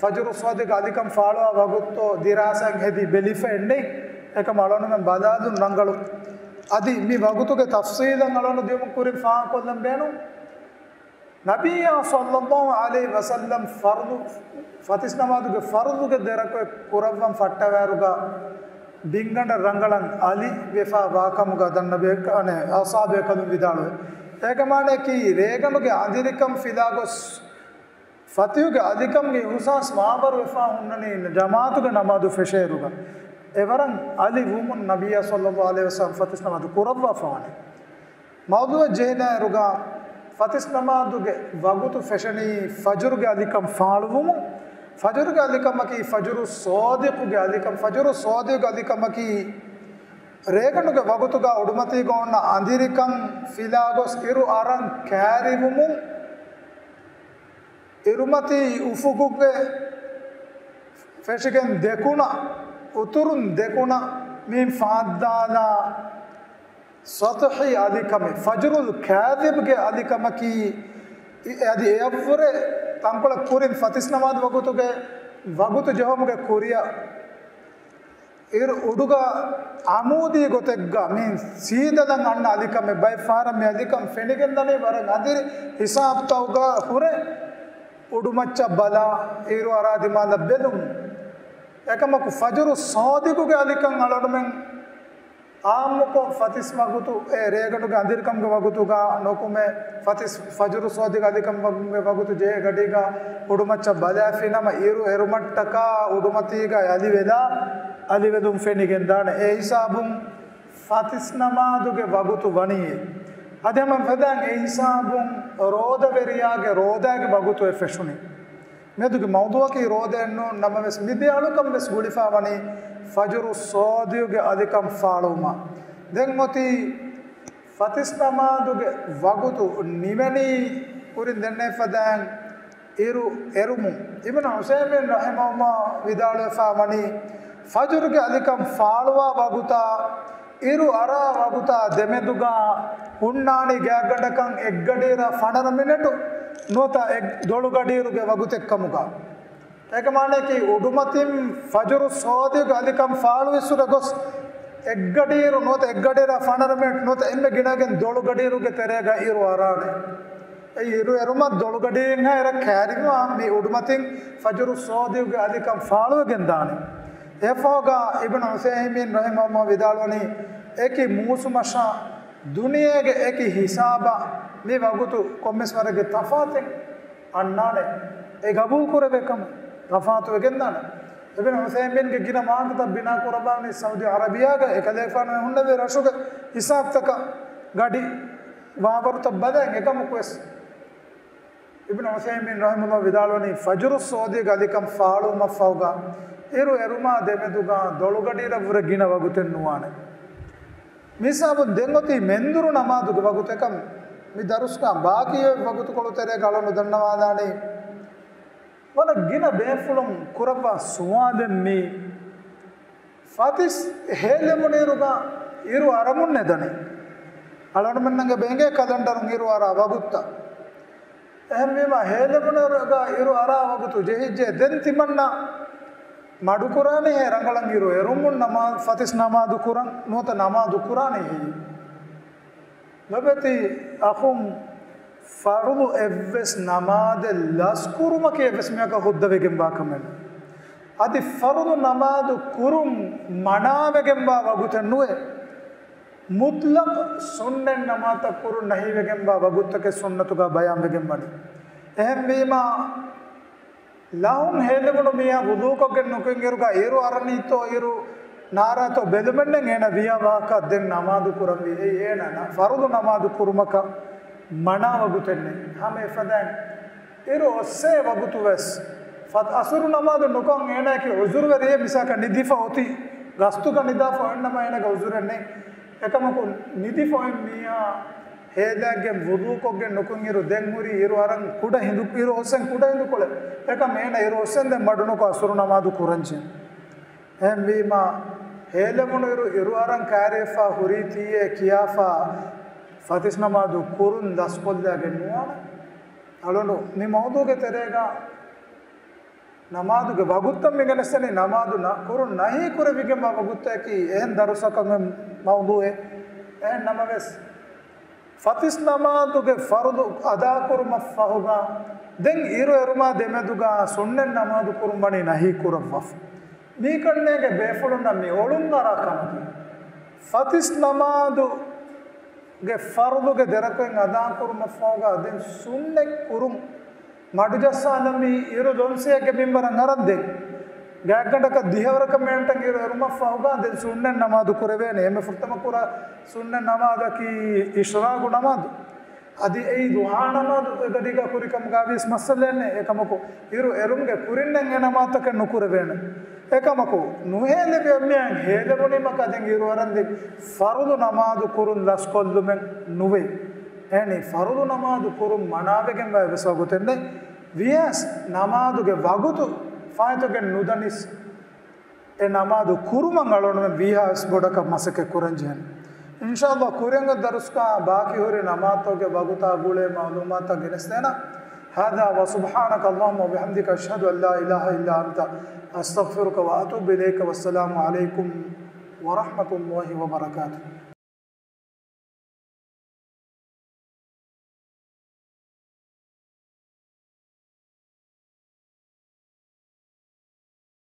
ފަޖުރު ޞާދިޤު އަލިކަން ފާޅުވާ ވަގުތު ދިރާސާއިން ހެދި ބެލިފައެއް ނެތް. އެކަމަ އަޅުގަނޑުމެން ބަލާލުން ރަނގަޅު. އަދި މި ވަގުތުގެ ތަފްޞީލަށް އަޅުގަނޑު ދިޔުމުން ކުރިން ފާހަގަކޮށްލަން ބޭނުން. ނަބިއްޔާ ޞައްލައްލާހު ޢަލައިހި ވަސައްލަމް ފަރުޟު، ފަތިސް ނަމާދުގެ ފަރުޟުގެ ދެރަކު ކުރައްވަން ފައްޓަވާއިރުގަ ބިންގަނޑަށް ރަނގަޅަށް އަލި ވެފަ ވާކަމުގަ ދަންނަބޭކަ، އަނެ، އަޞްޙާބޭކަލުން ވިދާޅުވެ. އޭގެ މާނައަކީ ރޭގަނޑުގެ އަނދިރިކަން ފިލާގޮސް ފަތިހުގެ އަލިކަމުގެ އިހުސާސް މާބަރު ވެފަ ހުންނަނީ ޖަމާޢަތުގެ ނަމާދު ފެށޭއިރުގަ. އެވަރަށް އަލި ވުމުން ނަބިއްޔާ ޞައްލައްލާހު ޢަލައިހި ވަސައްލަމަ ފަތިސް ނަމާދު ކުރައްވާފަވާނެ. މައުޟޫޢަށް ޖެހިދާއިރުގަ ފަތިސް ނަމާދުގެ ވަގުތު ފެށެނީ ފަޖުރުގެ އަލިކަން ފާޅުވުމުން. ފަޖުރުގެ އަލިކަމަކީ ފަޖުރު ޞާދިޤުގެ އަލިކަން. ފަޖުރު ޞާދިޤުގެ އަލިކަމަކީ ރޭގަނޑުގެ ވަގުތުގަ އުޑުމަތީގަ އޮންނަ އަނދިރިކަން ފިލާގޮސް އިރު އަރަން ކައިރިވުމުން، އިރުމަތީ އުފުގުގެ ފެށިގެން ދެކުނަށް، އުތުރުން ދެކުނަށް މި ފާއްދާލާ ސަޠްޙީ އަލިކަމެއް، ފަޖުރުލް ކާޛިބްގެ އަލިކަމަކީ، އަދި އެއަށްވުރެ ތަންކޮޅެއް ކުރިން ފަތިސް ނަމާދު ވަގުތުގެ، ވަގުތު ޖެހުމުގެ ކުރިއަށް އިރު އުޑުގަ އަމޫދީ ގޮތެއްގަ މި ސީދަލަން އަންނަ އަލިކަމެއް. ބައެއް ފަހަރަށް މި އަލިކަން ފެނިގެންދަނީ ވަރަށް އަނދިރި ހިސާބުތަކުގަ ހުރެ އުޑުމައްޗަށް ބަލާ، އިރު އަރާ ދިމާލަށް ބެލުމުން. އެކަމަކު ފަޖުރު ޞާދިޤުގެ އަލިކަން އަޅަނޑުމެން އާއްމުކޮށް ފަތިސް ވަގުތު، އެ ރޭގަނޑުގެ އަނދިރިކަމުގެ ވަގުތުގަ ނުކުމެ، ފަތިސް، ފަޖުރު ޞާދިޤު އަލިކަމުގެ ވަގުތު ޖެހޭ ގަޑީގަ އުޑުމައްޗަށް ބަލާފިނަމަ، އިރު އެރުމަށްޓަކާ އުޑުމަތީގަ އަލިވެލާ، އަލިވެލުން ފެނިގެންދާނެ. އެ ހިސާބުން ފަތިސް ނަމާދުގެ ވަގުތު ވަނީ. އަދި ހަމަ ފަދައިން އެ ހިސާބުން ރޯދަވެރިޔާގެ ރޯދާގެ ވަގުތު އެ ފެށުނީ. މިއަދުގެ މައުޟޫޢަކީ ރޯދައެއް ނޫން ނަމަވެސް، މި ދެ އަޅުކަން ވެސް ގުޅިފަ ވަނީ ފަޖުރު ޞާދިޤުގެ އަލިކަން ފާޅުވުމަށް. ދެން އޮތީ ފަތިސް ނަމާދުގެ ވަގުތު ނިމެނީ ކުރިން ދެންނެވި ފަދައިން އިރު އެރުމުން. އިބްނު ޢުޘައިމީން ރަޙިމަހުﷲ ވިދާޅުވެފަ ވަނީ، ފަޖުރުގެ އަލިކަން ފާޅުވާ ވަގުތާ އިރު އަރާ ވަގުތާ ދެމެދުގަ ހުންނާނީ ގާތްގަނޑަކަށް އެއްގަޑިއިރާ ފަނަރަ މިނެޓު ނުވަތަ އެއް ދޮޅުގަޑިއިރުގެ ވަގުތެއްކަމުގަ. އޭގެ މާނައަކީ އުޑުމަތިން ފަޖުރު ޞާދިޤުގެ އަލިކަން ފާޅުވެސް ހުރެ ގޮސް، އެއްގަޑިއިރު ނުވަތަ އެއްގަޑިއިރާ ފަނަރަ މިނެޓް ނުވަތަ އެންމެ ގިނައިގެން ދޮޅުގަޑިއިރުގެ ތެރޭގަ އިރު އަރާނެ. އެ އިރު އެރުމަށް ދޮޅުގަޑިއިރުން އެރަށް ކައިރިވާ މި އުޑުމަތިން ފަޖުރު ޞާދިޤުގެ އަލިކަން ފާޅުވެގެން ދާނެ. އެއަށްފަހުގަ އިބްނު ޢުޘައިމީން ރަޙިމަހުﷲ ވިދާޅުވަނީ، އެކި މޫސުމަށާ ދުނިޔޭގެ އެކި ހިސާބަށް މި ވަގުތު ކޮންމެސް ވަރެއްގެ ތަފާތެއް އަންނާނެ. އެ ގަބޫލު ކުރެވޭ ކަމަށް ތަފާތު ވެގެންދާނެ. އިބްނު ޢުޘައިމީންގެ ގިނަ ވާހަކަތައް ބިނާ ކުރައްވާނީ ސައުދީ އަރަބިޔާގަ އެކަލޭގެފާނު ހުންނެވި ރަށުގެ ހިސާބުތަކަށް ގަޑި ވާވަރުތައް ބަލައި. އެކަމަކުވެސް އިބްނު ޢުޘައިމީން ރަޙިމަހުﷲ ވިދާޅުވަނީ، ފަޖުރު ޞާދިޤުގެ އަލިކަން ފާޅުވުމަށްފަހުގަ އިރު އެރުމާ ދެމެދުގަ ދޮޅުގަޑިއިރަށްވުރެ ގިނަ ވަގުތެއް ނުވާނެ. މި ހިސާބުން ދެން އޮތީ މެންދުރު ނަމާދުގެ ވަގުތެއް. މި ދަރުސްގަ ބާކީ ވަގުތުކޮޅު ތެރޭގަ އަޅުގަނޑު ދަންނަވާލާނީ، ވަރަށް ގިނަ ބޭފުޅުން ކުރައްވާ ސުވާލެއް މީ. ފަތިސް ހޭލެވުނުއިރުގަ އިރު އަރަމުން ނެދަނީ. އަޅަނޑުމެންނަށް ބޭނގޭ ކަލަންޑަރުން އިރު އަރާ ވަގުތުތައް. އެހެންވީމަ ހޭލެވުނުއިރުގަ އިރު އަރާ ވަގުތު ޖެހިއްޖެ ދެން ތިމަންނަ މަޑުކުރާނީ ހޭ ރަނގަޅަށް އިރު އެރުމުން ނަމާ-، ފަތިސް ނަމާދު ކުރަން ނުވަތަ ނަމާދު ކުރާނީ ހެއްޔެވެ؟ ލޮބެތި އަޚުން، ފަރުޟު އެއްވެސް ނަމާދެއް ލަސްކުރުމަކީ އެއްވެސް މީހަކަށް ހުއްދަވެގެންވާ ކަމެއް ނޫން. އަދި ފަރުޟު ނަމާދު ކުރުން މަނާވެގެންވާ ވަގުތެއް ނުވޭ. މުޠްލަޤް ސުންނަތް ނަމާދުތައް ކުރުން ނަހީވެގެންވާ ވަގުތުތަކެއް ސުންނަތުގަ ބަޔާންވެގެން ވަނީ. އެހެންވީމާ، ލަހުން ހޭލެވުނު މީހާ ވުޟޫކޮށްގެން ނުކުތް އިރުގަ އިރު އަރަނީތޯ އިރު ނާރާތޯ ބެލުމެއްނެތް އޭނަ ވިޔާ ވާހަކަ ދެން ނަމާދު ކުރަންވީ. އެއީ އޭނަ ނަ-، ފަރުޟު ނަމާދު ކުރުމަކަށް މަނާ ވަގުތެއްނެތް. ހަމަ އެފަދައިން އިރު އޮއްސޭ ވަގުތުވެސް އަސުރު ނަމާދު ނުކުތް އޭނައަކީ ޢުޛުރުވެރިއެއް މިސާލަކަށް ނިދިފަ އޮތީ ގަސްތުގަ ނިދާފަ އޮތްނަމަ އޭނަގެ ޢުޛުރެއްނެތް. އެކަމަކު ނިދިފަ އޮތް މީހާ ހޭލާގެން ވުޟޫކޮށްގެން ނުކުތް އިރު ދެން ހުރީ އިރު އަރަން ކުޑަ ހިނދު، އިރު އޮއްސަން ކުޑަ ހިނދުކޮޅެއް. އެކަމް އޭނަ އިރު އޮއްސެންދެން މަޑުނުކޮށް އަސުރު ނަމާދު ކުރަންޖެހޭ. އެހެންވީމާ، ހޭލެވުނު އިރު، އިރު އަރަން ކައިރިވެފަ ހުރީތީއޭ ކިޔާފަ ފަތިސް ނަމާދު ކުރުން ލަސްކޮށްލައިގެން ނުވާނެ. އަޅުގަނޑު މި މައުޟޫޢުގެ ތެރޭގަ ނަމާދުގެ ވަގުތުތައް މިގެނެސްދެނީ ނަމާދު ނަ-، ކުރުން ނަހީކުރެވިގެންވާ ވަގުތުތަކަކީ އެހެން ދަރުސަކަށް މައުޟޫޢެއް. އެހެން ނަމަވެސް، ފަތިސް ނަމާދުގެ ފަރުޟު އަދާކުރުމަށްފަހުގަ ދެން އިރު އެރުމާ ދެމެދުގަ ސުންނަތް ނަމާދު ކުރުން ވަނީ ނަހީކުރައްވާފަ. މީކަންނޭގެ ބޭފުޅުންނަށް މި އޮޅުންއަރާ ކަމަކީ، ފަތިސް ނަމާދުގެ ފަރުޟުގެ ދެރަކުޅެއް އަދާކުރުމަށްފަހުގަ ދެން ސުންނަތް ކުރުން މަޑުޖައްސާލަންވީ އިރު ލޮންސިއެއްގެ މިންވަރަށް އަރަން ދެން. ގާތްގަނޑަކަށް ދިހަވަރަކަށް މިނެޓަށް އިރު އެރުމަށްފަހުގަ ދެން ސުންނަތް ނަމާދު ކުރެވޭނެ. އެންމެ ފުރަތަމަ ކުރާ ސުންނަތް ނަމާދަކީ އިޝްރާގު ނަމާދު. އަދި އެއީ ޟުޙާ ނަމާދު އެގަޑީގަ ކުރިކަމުގަވިޔަސް މައްސަލައެއް ނެތް. އެކަމަކު އިރު އެރުމުގެ ކުރިންނެއް އެ ނަމާދުތަކެއް ނުކުރެވޭނެ. އެކަމަކު ނުހޭލެވި އެންމެހާ ހޭލެވުނީމަ ކަދެން އިރު އަރަން ދެން ފަރުޟު ނަމާދު ކުރުން ލަސްކޮށްލުމެއް ނުވޭ. އެހެނީ ފަރުޟު ނަމާދު ކުރުން މަނާވެގެންވާ އެއްވެސް ވަގުތެއް ނެތް. ވިޔަސް ނަމާދުގެ ވަގުތު ފާއިތުގެން ނުދަނިސް އެ ނަމާދު ކުރުމަށް އަޅުގަނޑުމެން ވީހާވެސް ބޮޑަކަށް މަސައްކަތް ކުރަން ޖެހޭނެ. އިންޝާﷲ ކުރިއަށް ދަރުސްގަ ބާކީ ހުރި ނަމާދުތަކުގެ ވަގުތާ ގުޅޭ މަޢުލޫމާތުތައް ގެނެސްދޭނަން. هذا وسبحانك اللهم وبحمدك، أشهد أن لا إله إلا أنت، أستغفرك وأتوب إليك. والسلام عليكم ورحمة الله وبركاته.